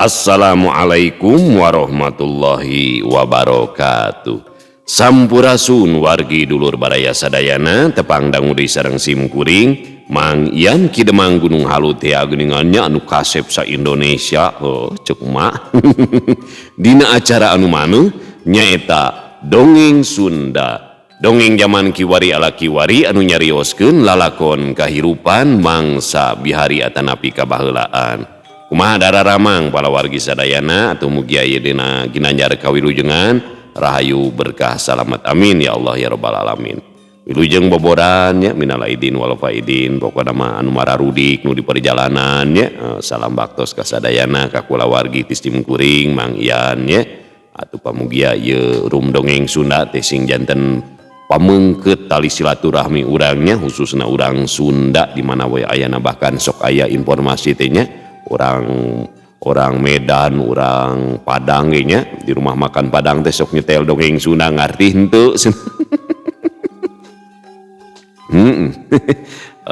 Assalamualaikum warahmatullahi wabarakatuh. Sampurasun wargi dulur baraya sadayana tepang dangu deui sareng sim kuring Mang Ian Ki Demang Gunung Halu teh geuningannya anu kasep sa Indonesia heuh ceuk mak. Dina acara anu maneuh nyaeta Dongeng Sunda. Dongeng zaman kiwari ala kiwari anu nyarioskeun lalakon kahirupan mangsa bihari atanapi kabaheulaan. Kumaha dararamang para wargi sadayana atau mugi aya dina ginanjar kawilujengan rahayu berkah salamat amin ya Allah ya rabbal alamin. Wilujeng boboran nya minal aidin wal faidin pokona mah anu mararudik nu di perjalanan nya, salam baktos ka sadayana ka kulawargi ti sim kuring Mang Ian nya atuh pamugia ieu rum dongeng Sunda teh sing janten pamengkeut tali silaturahmi urang nya khususna urang Sunda di mana we ayana bahkan sok aya informasi teh nya orang Medan, orang Padang ge nya di rumah makan Padang teh sok nyetel dongeng Sunda ngarti henteu.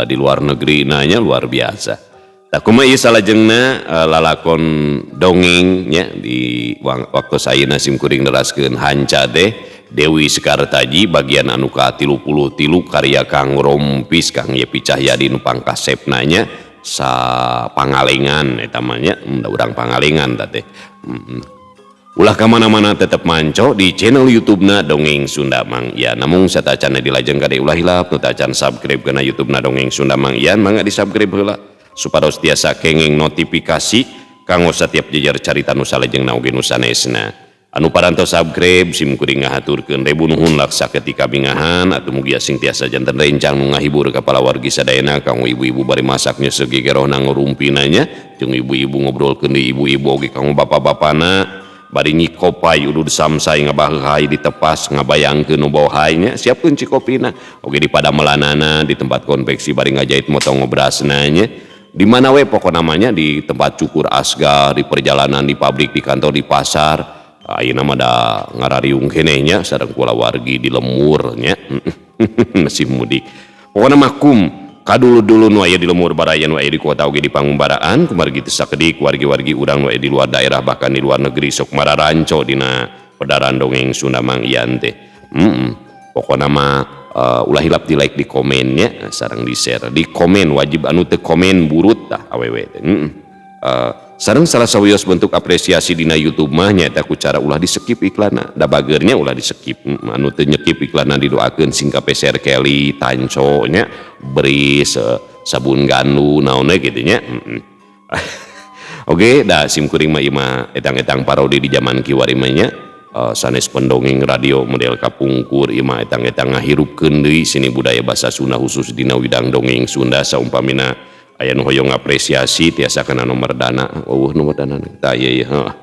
Di luar negeri nanya luar biasa. Tah kumaha ieu salajengna lalakon dongeng nya di waktu ayeuna sim kuring neraskeun hanca teh Dewi Sekartaji bagian anu ka-33 karya Kang Rompis Kang Yepi Cahyadi nu pangkasepna nya sa Pangalengan eta mah nya urang Pangalengan tah teh. Ulah ka mana-mana tetep manco di channel YouTube-na Dongeng Sunda Mang Ian. Namung satacana dilajeng kade ulah hilap nu tacan subscribe kana YouTube-na Dongeng Sunda Mang Ian mangga di-subscribe heula supados tiasa kenging notifikasi kanggo satiap jejer carita nu salajengna oge nu sanesna. Anu parantos subscribe sim kuring ngahaturkeun ribu nuhun laksa ketika bingahan atuh mugia sing tiasa janten rencang nu ngahibur ka palawargi sadayana kanggo ibu-ibu bari masak nyeuseuk gegerohna ngurumpina nya jeung ibu-ibu ngobrolkeun deui ibu-ibu oge kanggo bapak-bapana bari nyikopai udud samsai ngabaheuhai ditepas ngabayangkeun nu bohai nya siapkeun cikopina oge di padamelanana di tempat konveksi bari ngajait motong ngobrasna nya di mana we pokona mah nya di tempat cukur asgar di perjalanan di pabrik di kantor di pasar ayeuna mah da ngarariung keneh nya sareng kulawargi di lemur nya masih mudik pokona mah kum kadulu-dulu nu aya di lemur baraya nu aya di kota oge di pangumbaraan kumargi teu sakedik wargi-wargi urang nu aya di luar daerah bahkan di luar negeri sok mararanco dina pedaran dongeng Sunda Mang Ian teh. Pokona mah ulah hilap di like di komen nya sareng di share di komen wajib anu teu komen burut tah awewe teh. Sareng salah sawios bentuk apresiasi dina YouTube mah nyaeta ku cara ulah di skip iklanna da bageurnya ulah di skip anu teu nyekip iklanna didoakeun sing kapeser Kelly tanco nya beri sabun gandu naon we kitu nya. Oke da sim kuring mah ieu mah etang-etang parodi di zaman kiwari mah nya sanes pendongeng radio model kapungkur ieu mah etang-etang ngahirupkeun deui seni budaya basa Sunda khusus dina widang dongeng Sunda saumpamina aya nu hoyong apresiasi tiasa kana nomor dana eueuh nomor dana tah ieu ieu heuh.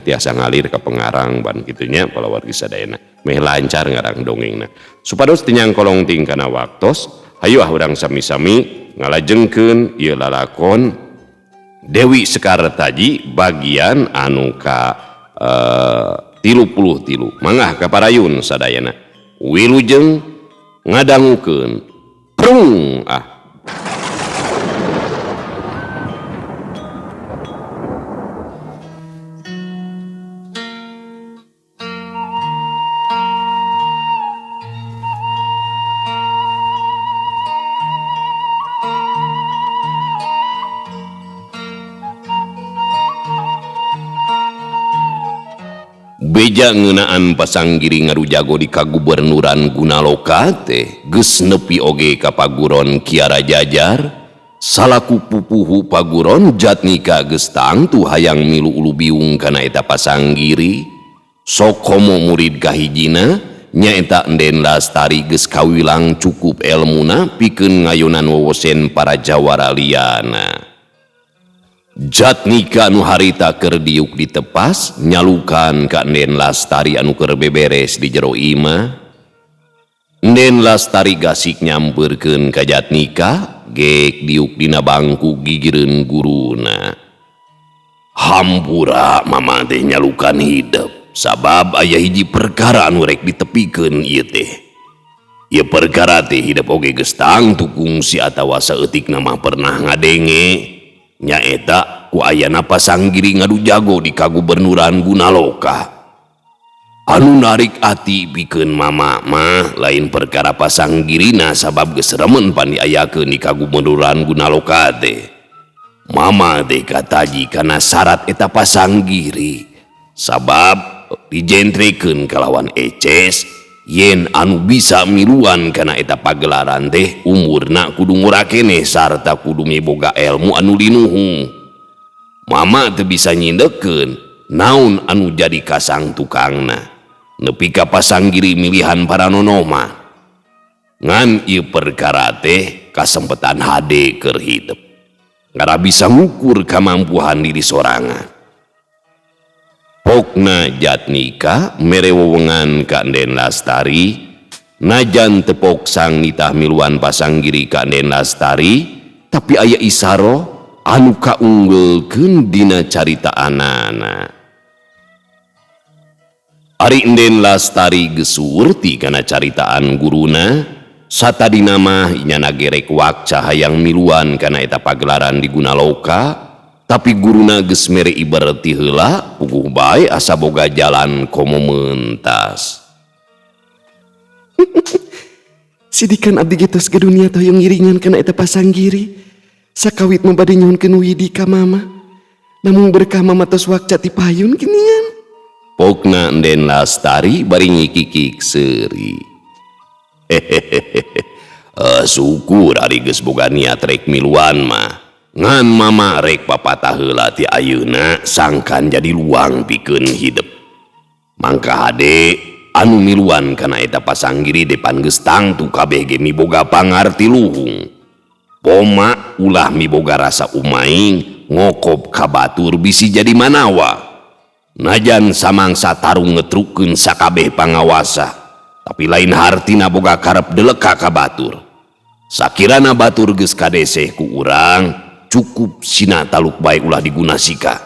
Tiasa ngalir ka pengarang ban kitu nya palawargi sadayana meh lancar ngarang dongengna supados teu nyangkolong ting kana waktos hayu ah urang sami-sami ngalajengkeun ieu lalakon Dewi Sekartaji bagian anu ka 33 mangga ka parayun sadayana wilujeng ngadangukeun prung ah. Beja ngeunaan pasanggiri ngarujago di kagubernuran Gunaloka teh geus nepi oge ka paguron Kiara Jajar salaku pupuhu paguron Jatnika geus tangtu hayang milu ulu biung kana eta pasanggiri sokomo murid kahijina nyaeta Enden Lastari geus kawilang cukup elmuna pikeun ngayonan wowosen para jawara liana. Jatnika anu harita keur diuk ditepas nyalukan ka Enden Lastari anu keur beberes di jero imah. Enden Lastari gasik nyampeurkeun ka Jatnika gek diuk dina bangku gigireun guruna. Hampura mama teh nyalukan hidep sabab aya hiji perkara anu rek ditepikeun ieu teh. Ieu perkara teh hidep oge geus tangtu kungsi atawa saeutikna mah pernah ngadenge. Nyaeta Ku ayana pasanggiri ngadu jago di kagubernuran Gunaloka. Anu narik ati pikeun mama mah lain perkara pasanggirina sabab geus remen pan diayakeun di kagubernuran Gunaloka teh. Mama teh kataji kana syarat eta pasanggiri sabab dijentrekeun kalawan eces yen anu bisa miluan kana eta pagelaran teh umurna kudu ngora keneh sarta kudu miboga elmu anu linuhung. Mama teu bisa nyindekeun naon anu jadi kasang tukangna nepi ka pasanggiri milihan para nonoma. Ngan ieu perkara teh kasempetan hade keur hidep. Ngara bisa ngukur kamampuhan diri sorangan. Pokna Jatnika mere wewengan ka Enden Lastari, najan tepok sang nitah miluan pasanggiri ka Enden Lastari, tapi aya isaro anu kaunggeulkeun dina caritaanana. Ari Enden Lastari geus surti kana caritaan guruna, satadina mah nyana gerek wakca hayang miluan kana eta pagelaran di Gunaloka, tapi guruna geus mere iberti heula puguh bae asa boga jalan komo mentas. Sidikan abdi ge tos gadunia teh hoyong ngiringan kana eta pasanggiri. Sakawit mah bade nyuhunkeun widi ka mama. Namung berkah mama tos wakca ti payun geuningan. Pokna Enden Lastari bari ngikikik seuri. Syukur ari geus boga niat rek miluan mah. Ngan mama rek papatah heula ti ayeuna sangkan jadi luang pikeun hidep. Mangka hade anu miluan kana eta pasanggiri depan geus tangtu kabeh ge miboga pangarti luhung. Poma ulah miboga rasa umaing ngokop ka batur bisi jadi manawa. Najan samangsa tarung ngetrukeun sakabeh pangawasa, tapi lain hartina boga karep deleka ka batur. Sakirana batur geus kadeseh ku urang, cukup sina taluk bae ulah digunasika.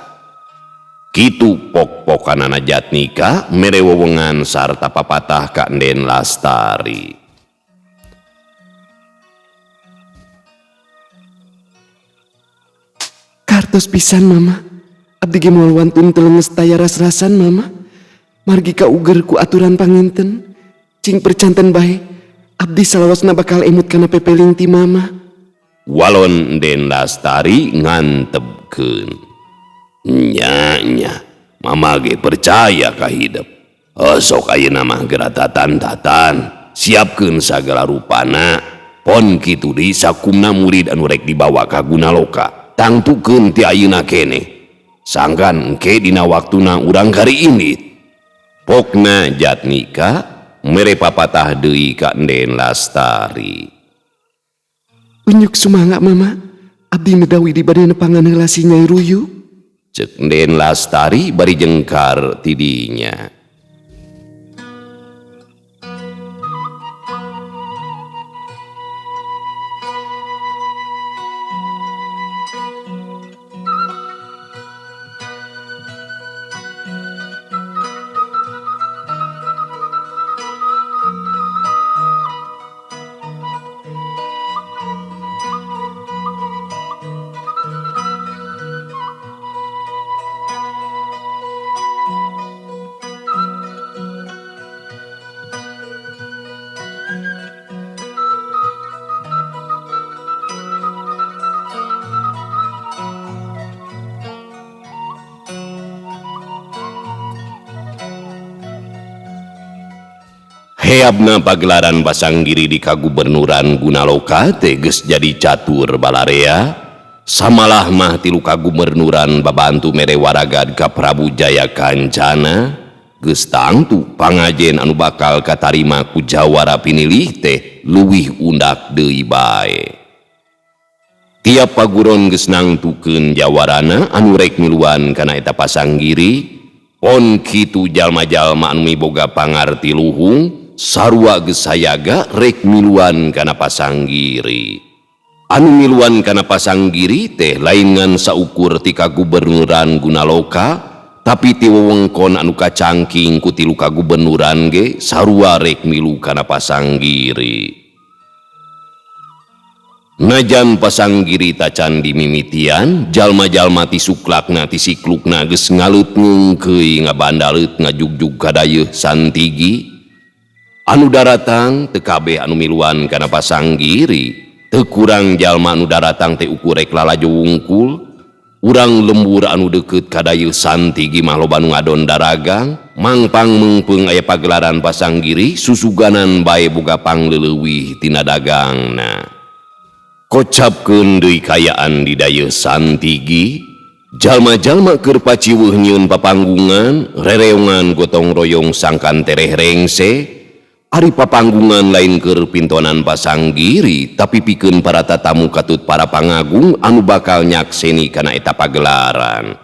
Kitu pok-pokanana Jatnika mere wewengan sarta papatah ka Enden Lastari. Kartos pisan mama, abdi ge moal wantun telenges taya ras-rasan mama. Margi kauger ku aturan panginten, cing percanten bae, abdi salawasna bakal emut kana pepeling ti mama. Walon Enden Lastari ngantebkeun. Nya nya, mama ge percaya ka hidep. Sok ayeuna mah geura tatan-tatan, siapkeun sagala rupana. Pon kitu deui sakumna murid anu rek dibawa ka Gunaloka. Tangtukeun ti ayeuna keneh. Sangkan engke dina waktuna urang kari indit. Pokna Jatnika mere papatah deui ka Enden Lastari. Unyuk sumangga mama, abdi medawi di bade nepangan heula si Nyai Ruyu. Ceuk Enden Lastari bari jengkar tidinya. Heabna pagelaran pasanggiri di kagubernuran Gunaloka teh geus jadi catur balarea. Samalah mah tilu kagubernuran babantu mere waragad ka Prabu Jaya Kancana geus tangtu pangajen anu bakal katarima ku jawara pinilih teh leuwih undak deui bae. Tiap paguron geus nangtukeun jawarana anu rek miluan kana eta pasanggiri. Pon kitu jalma-jalma anu miboga pangarti luhung sarua geus sayaga rek miluan kana pasanggiri. Anu miluan kana pasanggiri teh lain ngan saukur ti kagubernuran Gunaloka, tapi ti wewengkon anu kacangking ku tilu kagubernuran ge sarua rek milu kana pasanggiri. Najan pasanggiri tacan dimimitian, jalma-jalma ti suklakna ti siklukna geus ngaleut ngungkeuy ngabandalet ngajugjug ka dayeuh Santigi. Anu daratang teu kabeh anu miluan kana pasanggiri, teu kurang jalma anu daratang teh ukur rek lalajo wungkul. Urang lembur anu deukeut ka dayeuh Santigi mah loba nu ngadon daragang, mangpang meungpeung aya pagelaran pasanggiri susuganan bae boga pangleuleuwih tina dagangna. Kocapkeun deui kayaan di dayeuh Santigi, jalma-jalma keur paciweuh nyieun papanggungan, rereongan gotong royong sangkan tereh rengse. Ari papanggungan lain keur pintonan pasanggiri, tapi pikeun para tatamu katut para pangagung anu bakal nyakseni kana eta pagelaran.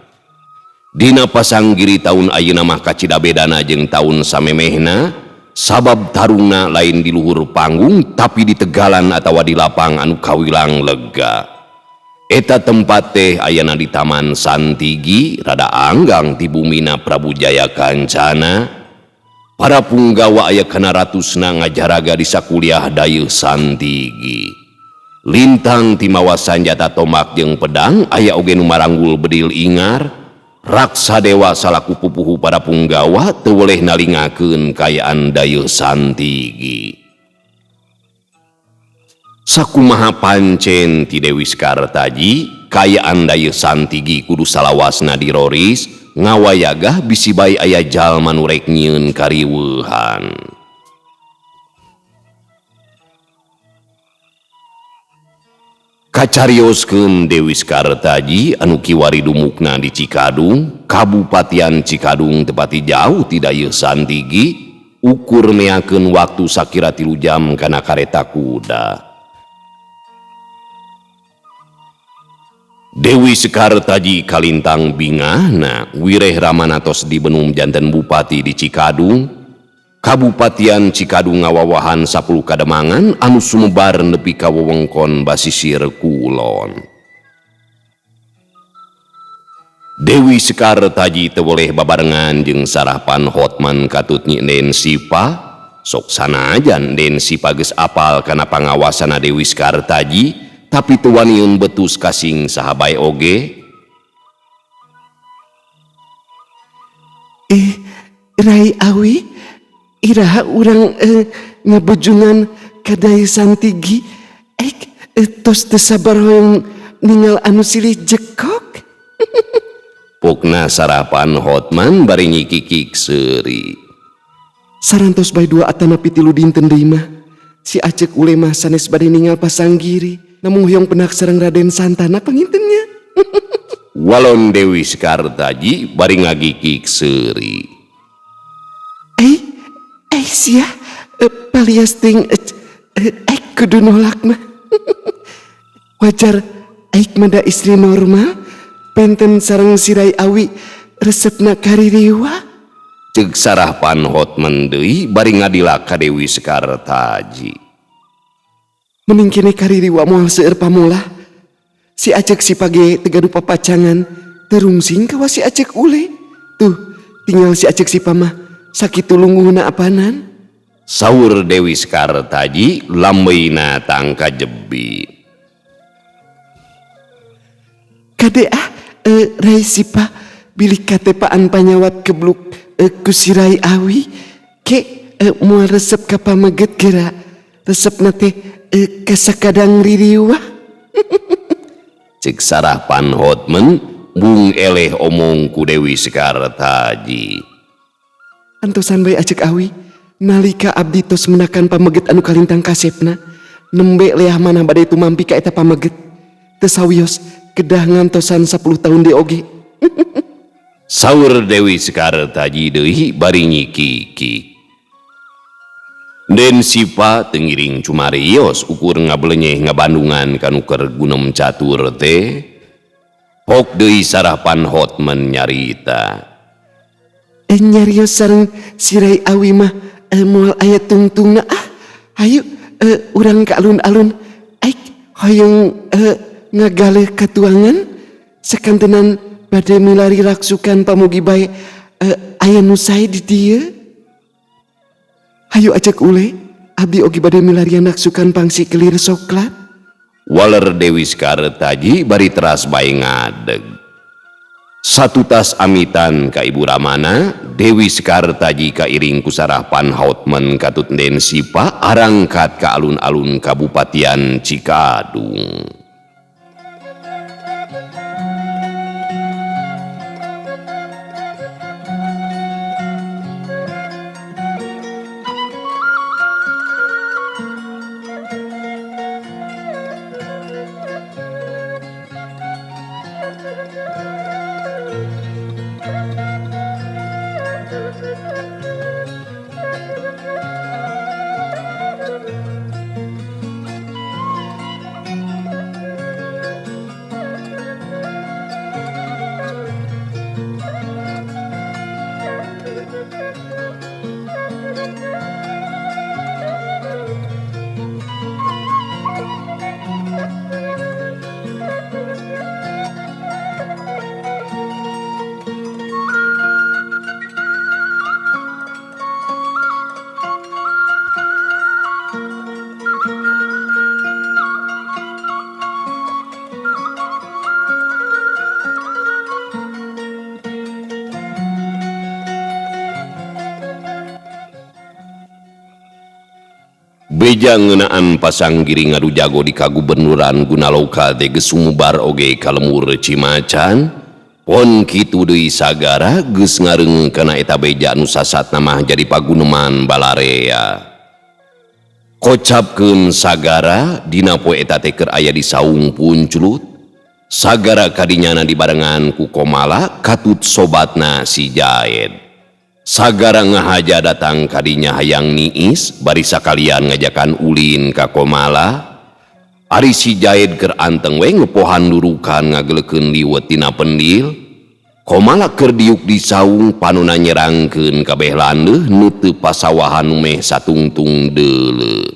Dina pasanggiri taun ayeuna mah kacida bedana jeung taun samemehna, sabab tarungna lain di luhur panggung tapi di tegalan atawa di lapang anu kawilang lega. Eta tempat teh ayana di Taman Santigi, rada anggang ti bumina Prabu Jaya Kancana. Para punggawa aya kana ratusna ngajaraga di sakuliah dayeuh Santigi. Lintang ti mawa sanjata tombak jeung pedang aya oge nu maranggul bedil ingar. Raksa dewa salaku pupuhu para punggawa teu weleh nalingakeun kaayaan dayeuh Santigi. Sakumaha pancen ti Dewi Sekartaji, kaayaan dayeuh Santigi kudu salawasna diroris, ngawayagah bisi bae aya jalma nu rek nyieun kariweuhan. Kacarioskeun Dewi Sekartaji anu kiwari dumukna di Cikadung, Kabupatian Cikadung tepati jauh ti dayeuh Santigi, ukur meakeun waktu sakira 3 jam kana kareta kuda. Dewi Sekartaji kalintang bingahna wireh ramana tos dibenum janten bupati di Cikadung. Kabupatian Cikadung ngawawahan 10 kademangan anu sumebar nepi ka wewengkon basisir kulon. Dewi Sekartaji teu weleh babarengan jeung Sarah Hotman katut Nyi Den Sipa. Sok sanajan Den Sipa geus apal kana pangawasana Dewi Sekartaji, tapi teu waniun betus kasing saha bae oge. Rai Awi, iraha urang ngabujungan ka dayeuh Santigi. Tos teu sabar hoyong ningal anu silih jekok. Pokna Sarah Hotman bari nyikikik seuri. Sarantos bae 2 atanapi 3 dinten deui mah. Si Acek Ule mah sanes bade ningal pasanggiri. Namun hoyong penak sareng Raden Santana pangintennya. Walon Dewi Sekartaji bari ngagikik seuri. Sia, palias ting, kudu nolak mah. Wajar aik mah da istri normal, penten sareng sirai awi resepna kaririwa. Ceuk Sarah Hotman deui bari ngadilak ka Dewi Sekartaji. Mending kene kaririwa moal seueur pamolah. Si Acek si page teu gaduh papacangan, terungsing kawas si Acek Ule. Tuh, tinggal si Acek si pamah sakitu lunguhna apanan. Saur Dewi Sekartaji lambeina tangka jebi. Kade ah, Rai Sipa bilih katepaan panyawat kebluk ku si Rai Awi ke moal resep ka pamaget geura. Resepna teh kasakadang ririwah. Cek Sarah Hotman bung eleh omong ku Dewi Sekartaji. Antosan bae Acek Awi, nalika abdi tos menakan pameget anu kalintang kasepna, nembe leah mana bade tumampi ka eta pameget. Teu sawios kedah ngantosan 10 tahun deui oge. Saur Dewi Sekartaji deui bari nyikiki. Den Sipa teu ngiring cumarios ukur ngablenyeh ngabandungan kanu keur gunem catur teh. Pok deui Sarah Hotman nyarita. Nyarios sareng si Rai Awi mah moal aya tungtungna ah. Hayu urang ka alun-alun. Aik hoyong ngagaleuh katuangan sakantenan bade milari raksukan pamugi bae aya nu sae di dieu. Hayu Acek Ule, abdi oge bade milarian raksukan pangsi kelir soklat. Waler Dewi Sekartaji bari teras bae ngadeg. Satutas amitan ka Ibu Ramana, Dewi Sekartaji kairing ku Sarah Van Houtman katut Den Sipa arangkat ka alun-alun Kabupatian Cikadung. Beja ngeunaan pasanggiri ngadu jago di kagubernuran Gunaloka teh geus sumubar oge ka lemur Cimacan. Pon kitu deui Sagara geus ngareungeun kana eta beja nu sasatna mah jadi paguneman balarea. Kocapkeun Sagara dina poe eta teh keur aya di saung Punculut. Sagara kadinyana dibarengan ku Komala katut sobatna si Jaed. Sagara ngahaja datang kadinya hayang niis bari sakalian ngajakan ulin ka Komala. Ari si Jaed keur anteng we ngepohan durukan ngagelekeun liwet tina pendil. Komala keur diuk di saung panuna nyerangkeun kabeh landeuh neuteup pasawahan nu meh satungtung deuleu.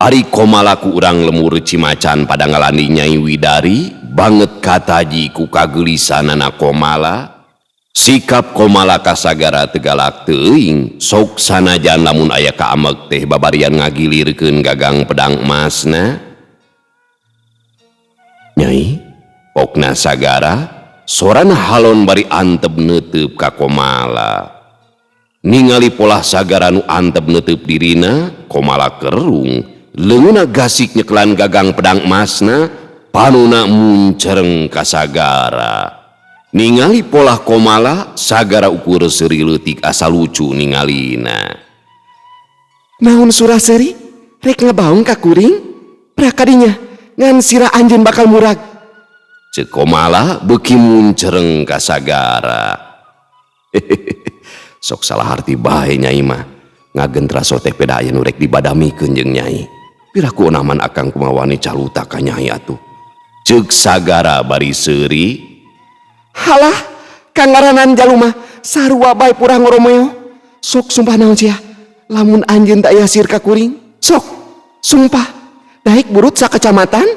Ari Komala ku urang lemur Cimacan pada ngalandi Nyai Widari banget kataji ku kageulisanana Komala. Sikap Komala ka Sagara tegalak teuing sok sanajan lamun aya kaamek teh babarian ngagilirkeun gagang pedang emasna. Nyai, pokna Sagara sorana halon bari antep neuteub ka Komala. Ningali polah Sagara nu antep neuteub dirina, Komala kerung, leungeunna gasik nyekelan gagang pedang emasna, panuna muncereng ka Sagara. Ningali polah Komala, Sagara ukur seuri leutik asa lucu ningalina. Naon surah seuri? Rek ngabaung ka kuring? Prakadinya ngan sira anjeun bakal murag. Ceuk Komala beuki muncereng ka Sagara. Sok salah harti bae Nyai mah. Ngagentraso teh peda aya nu rek dibadamikeun jeung Nyai. Piraku onaman akang kumawani caluta ka Nyai atuh. Ceuk Sagara bari seuri. Halah, kangaranan jaluma sarua bae purah ngoromeo. Sok sumpah naon sia? Lamun anjeun tak aya sir ka kuring, sok sumpah daek burut sakecamatan.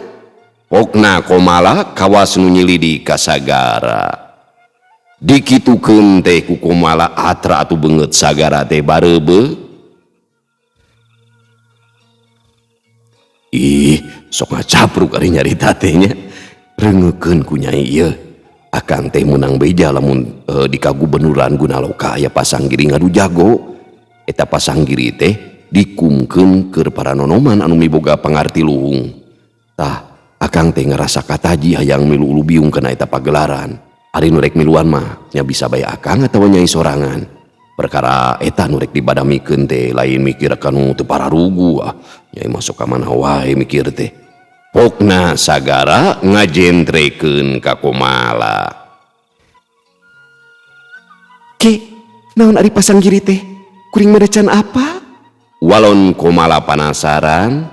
Pokna Komala kawas nu nyilidi ka Sagara. Dikitukeun teh ku Komala atra atuh beungeut Sagara teh bareubeuh. Ih, sok ngacapruk ari nyarita teh nya. Reungeukeun ku Nyai ieu. Akang teh meunang beja lamun di kagubernuran Gunaloka aya pasanggiri ngadu jago. Eta pasanggiri teh dikumkeun keur para nonoman anu miboga pangarti luhung. Tah, akang teh ngarasa kataji hayang milu ulu biung kana eta pagelaran. Ari nu rek miluan mah nya bisa bae akang atawa Nyai sorangan. Perkara eta nu rek dibadamikeun teh lain mikir kanu teu pararugu ah. Nyai masuk ka mana wae mikir teh. Pokna Sagara ngajentrekeun ka Komala. Ki, naon ari pasanggiri teh? Kuring mah can apa? Walon Komala panasaran,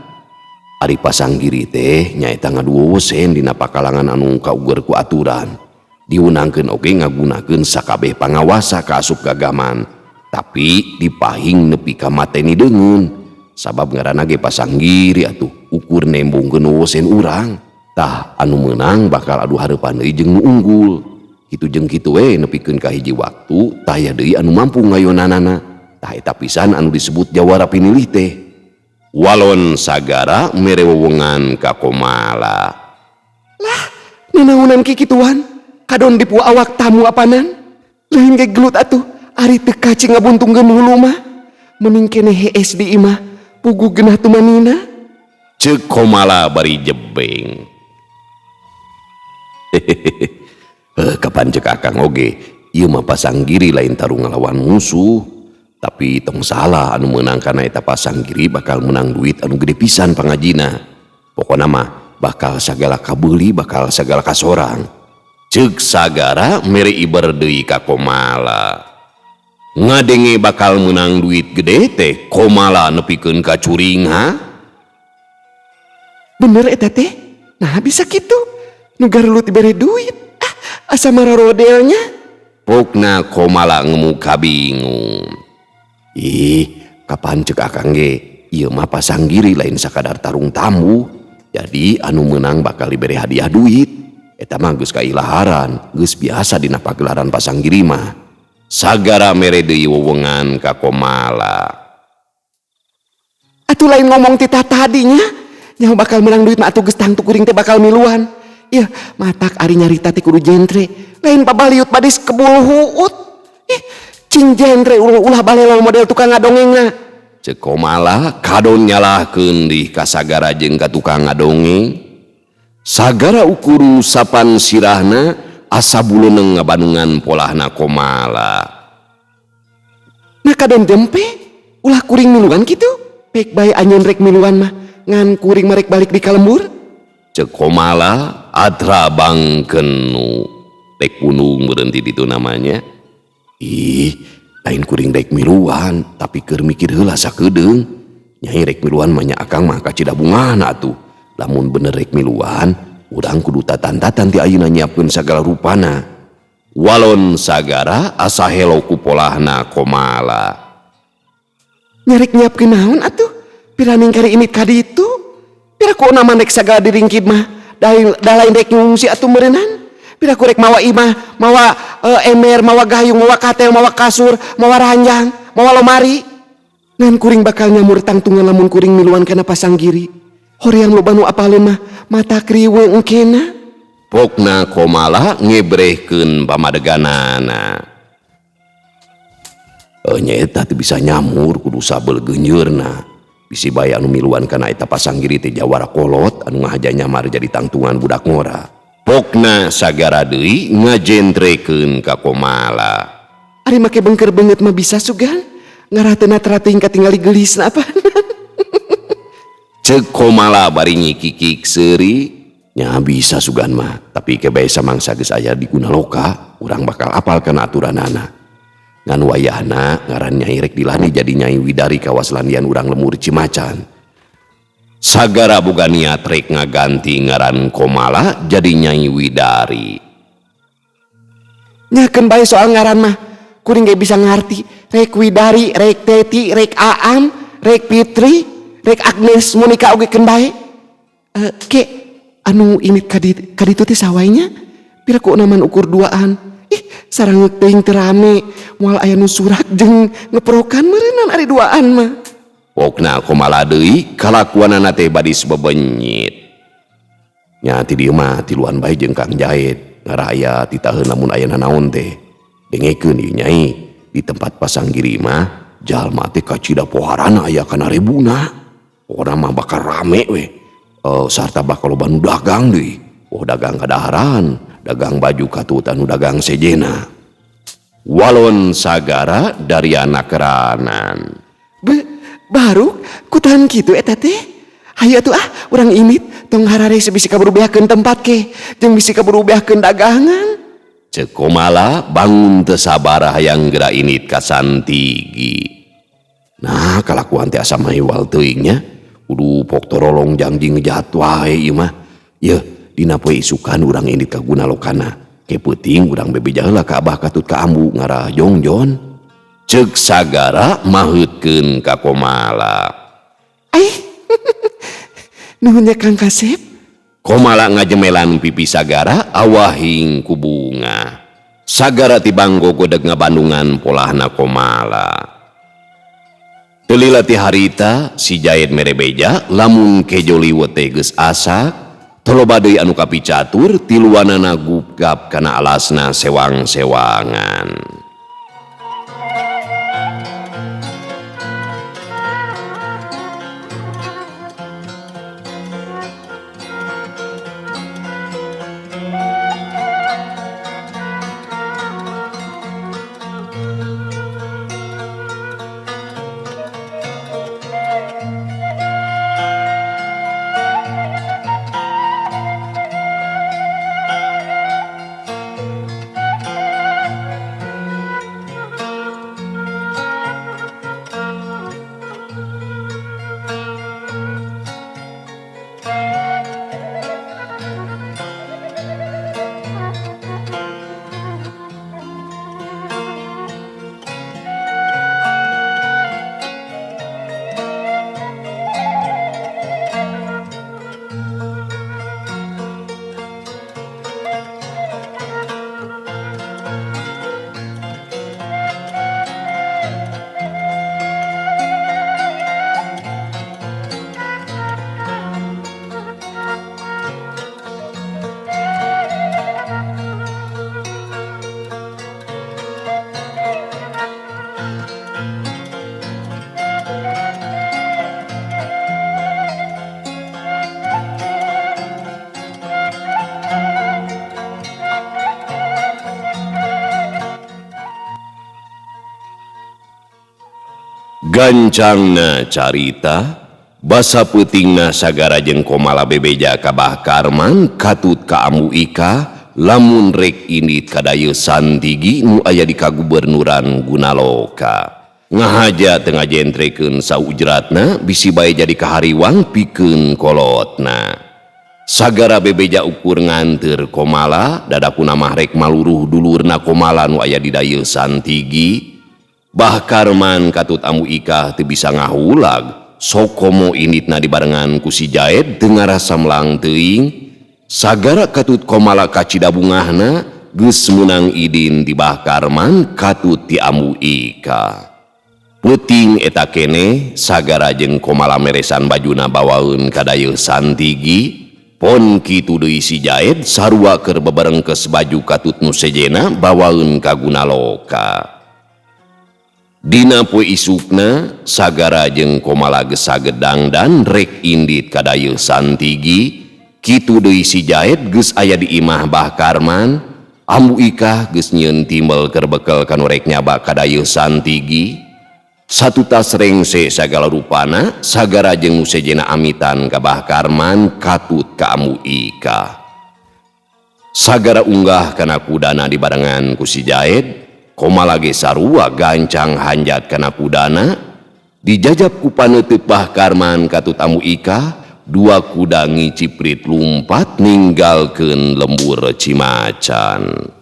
ari pasanggiri teh nyaeta ngaduosen dina pakalangan anu kauger ku aturan. Diunangkeun oge ngagunakeun sakabeh pangawasa ka asup gagaman, tapi dipahing nepi ka mateni deungeun. Sabab ngaranna ge pasanggiri atuh ukur nembongkeun wosen urang. Tah anu meunang bakal adu hareupan deui jeung nu unggul. Kitu jeung kitu we nepikeun ka hiji waktu taya deui anu mampu ngayonanana. Tah eta pisan anu disebut jawara pinilih teh. Walon Sagara mere wewengan ka Komala. Lah, nanaonan kikituan? Kadon dipu awak tamu apanan? Lain ge gelut atuh, ari teu kaci ngabuntungkeun hulu mah. Mending keneh hees di imah, puguh genah tumanina. Ceuk Komala bari jebeng. Hehehe. Heuh, kapan ceuk Akang oge, ieu mah pasanggiri lain tarung ngalawan musuh. Tapi tong salah anu meunang kana eta pasanggiri bakal menang duit anu gede pisan pangajina. Pokona mah bakal sagala kabeuli, bakal sagala kasorang. Ceuk Sagara mere iber deui ka Komala. Ngadenge bakal menang duit gede teh Komala nepikeun ka curing ha? Bener eta teh? Nah bisa kitu. Nu garelut dibere duit. Ah, asa mararodelnya. Pokna Komala ngemuka bingung. Ih, kapan ceuk Akang ge? Ieu mah pasanggiri lain sakadar tarung tamu. Jadi anu meunang bakal dibere hadiah duit. Eta mah geus kailaharan, geus biasa dina pagelaran pasanggiri mah. Sagara mere deui wewengan ka Komala. Atuh lain ngomong ti tadinya. Nyaho bakal menang duit mah atuh geus tangtu kuring teh bakal miluan. Yeuh, matak ari nyarita teh kudu jentre. Lain pabaliut badis kebul huut. Ih, cing jentre ulah balelo model tukang ngadongengna. Ceuk Komala kadon nyalahkeun dih ka Sagara jeung ka tukang ngadongeng. Sagara ukur sapan sirahna asa buleuneng ngabandungan polahna Komala. Nah kadon jempe ulah kuring miluan kitu. Pek bae anjeun rek miluan mah ngan kuring mah rek balik di kalembur. Ceuk Komala atra bangkenu. Rek punung berhenti ditu namanya. Ih, lain kuring rek miluan, tapi keur mikir heula sakedeung. Nyai rek miluan mah nya Akang mah kacida bungahna atuh. Lamun bener rek miluan, urang kudu tatan-tatan ti ayeuna nyiapkeun sagala rupana. Walon Sagara asa helo ku polahna Komala. Nyarek nyiapkeun naon atuh? Piraning kari ini ka ditu? Pira ku nama rek sagala diringkid mah? Da lain rek ngungsi atuh meureunnan? Pira ku rek mawa imah, mawa ember, mawa gayung, mawa katel, mawa kasur, mawa ranjang, mawa lomari. Ngan kuring bakal nyamur tangtungan lamun kuring miluan kana pasanggiri. Hoream loba nu apaleun mah mata kriwe engkena. Pokna Komala ngebrehkeun pamadeganana. Nyaeta teu bisa nyamur kudu sabel geunjeurna. Bisi bae anu miluan kana eta pasanggiri teh jawara kolot anu ngahaja nyamar jadi tangtungan budak ngora. Pokna Sagara deui ngajentrekeun ka Komala. Ari make bengker beungeut mah bisa sugan. Ngarah teu natra teuing katingali geulisna apa. Ceuk Komala bari nyikikik seuri. Nya bisa sugan mah, tapi ke bae samangsa geus aya di Gunaloka, urang bakal apal kana aturanana. Ngan wayahna ngaran Nyai rek dilani jadi Nyai Widari kawas landian urang lemur Cimacan. Sagara boga niat rek ngaganti ngaran Komala jadi Nyai Widari. Nyakeun bae soal ngaran mah, kuring ge bisa ngarti. Rek Widari, rek Teti, rek Aam, rek Fitri, rek Agnes Monica oge keun bae. Ke anu ini kaditu teh sawainya pira ku naman ukur duaan. Ih, sarang teuing teu rame, moal aya nu surak jeung ngeprokan meureunnan ari duaan mah. Pokna Komala deui kalakuanana teh badis bebenyit. Nya ti dieu mah tiluan bae jeung Kang Jaid, ngarah aya titaheun lamun aya nanaon teh. Dengekeun ieu Nyai, di tempat pasanggiri mah jalma teh kacida poharana aya kana rebuna. Pokona mah bakal rame we. Sarta bakal loba nu dagang deui. Oh dagang kadaharan, dagang baju katut anu dagang sejena. Walon Sagara dari anak keranan. Baru kutahan kitu eta teh. Hayu atuh ah urang imit tong harare bisi kaburu beakeun tempat ke jeung bisi kaburu beakeun dagangan. Ceuk Komala bangun teu sabar hayang geura init ka Santigi. Nah kalakuan teh asa maewal teuing nya. Kudu pok torolong janji ngejahat wae ieu mah. Yeuh dina poe isukan urang indit ka Gunalokana. Ke peuting urang bebeja heula ka Abah katut ka Ambu ngarah jongjon. Ceuk Sagara maheutkeun ka Komala. Aih. Nuhun nya Kang Kasep. Komala ngajemelan pipi Sagara awahing ku bunga. Sagara tibang gogodeg ngabandungan polahna Komala. Teu lila ti harita si Jaid mere beja lamun kejo liwet teh geus asak toloba deui anu kapicatur tiluanana gugap kana alasna sewang-sewangan. Gancangna carita basa peutingna Sagara jeung Komala bebeja ka Bah Karman katut ka Ambu Ika lamun rek indit ka Dayeuh Santigi nu aya di kagubernuran Gunaloka. Ngahaja teu ngajentrekeun saujratna bisi bae jadi kahariwang pikeun kolotna. Sagara bebeja ukur nganteur Komala dadakuna mah rek maluruh dulurna Komala nu aya di Dayeuh Santigi. Bah Karman katut Ambu Ikah teu bisa ngahulag sokomo inditna dibarengan ku si Jaid teu ngarasa melang teuing. Sagara katut Komala kacida bungahna geus meunang idin ti Bah Karman katut ti Ambu Ikah. Peuting eta keneh Sagara jeung Komala meresan bajuna bawaeun ka Dayeuh Santigi. Pon kitu deui si Jaid sarua keur beberengkes baju katut nu sejena bawaeun ka Gunaloka. Dina poe isukna Sagara jeung Komala geus sagedangdan rek indit ka Dayeuh Santigi. Kitu deui si Jaid geus aya di imah Bah Karman. Ambu Ikah geus nyieun timbel keur bekel kanu rek nyaba ka Dayeuh Santigi. Satutas rengse sagala rupana Sagara jeung nu sejena amitan ka Bah Karman katut ka Ambu Ikah. Sagara unggah kana kudana dibarengan ku si Jaid. Komala ge sarua gancang hanjat kana kudana dijajab ku paneuteut Bah Karman katut Ambu Ikah. Dua kuda ngiciprit lumpat ninggalkeun lembur Cimacan.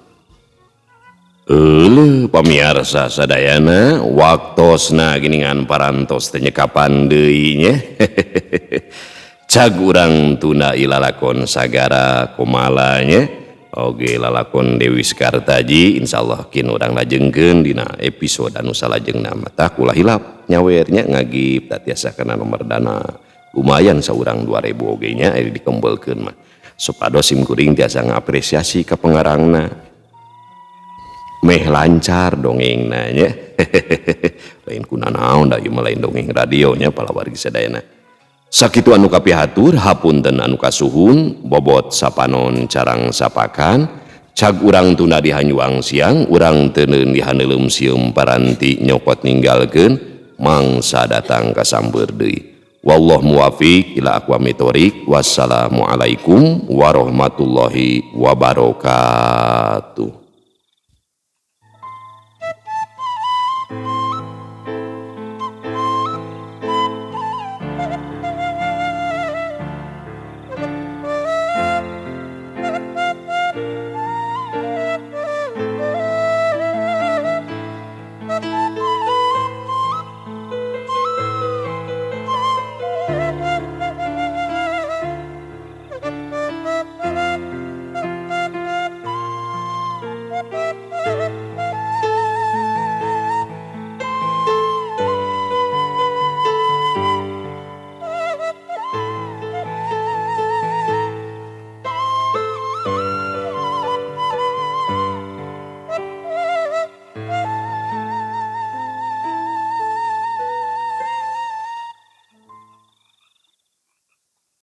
Euleuh pamiarsa sadayana waktosna giningan parantos teh nyekapan deui nya. Cag urang tunda ilalakon Sagara Komala nya. Oge lalakon Dewi Sekartaji insyaallah kin urang lajengkeun dina episode anu salajengna. Mata ulah hilap nyawernya ngagip tatiasa kana nomor dana lumayan saurang 2000 oge nya aya dikembelkeun mah supados sim kuring tiasa ngapresiasi ka pengarangna meh lancar dongengna nya. Lain kunanaon da ieu mah lain dongeng radio nya palawargi sadayana. Sakitu anu kapihatur hapunten anu kasuhun bobot sapanon carang sapakan cag urang tunda di hanyuang siang urang teuneun di haneuleum sieum paranti nyokot ninggalkeun mangsa datang kasamber deui. Wallahu muwafiq ila aqwamit thoriq. Wassalamualaikum warahmatullahi wabarakatuh.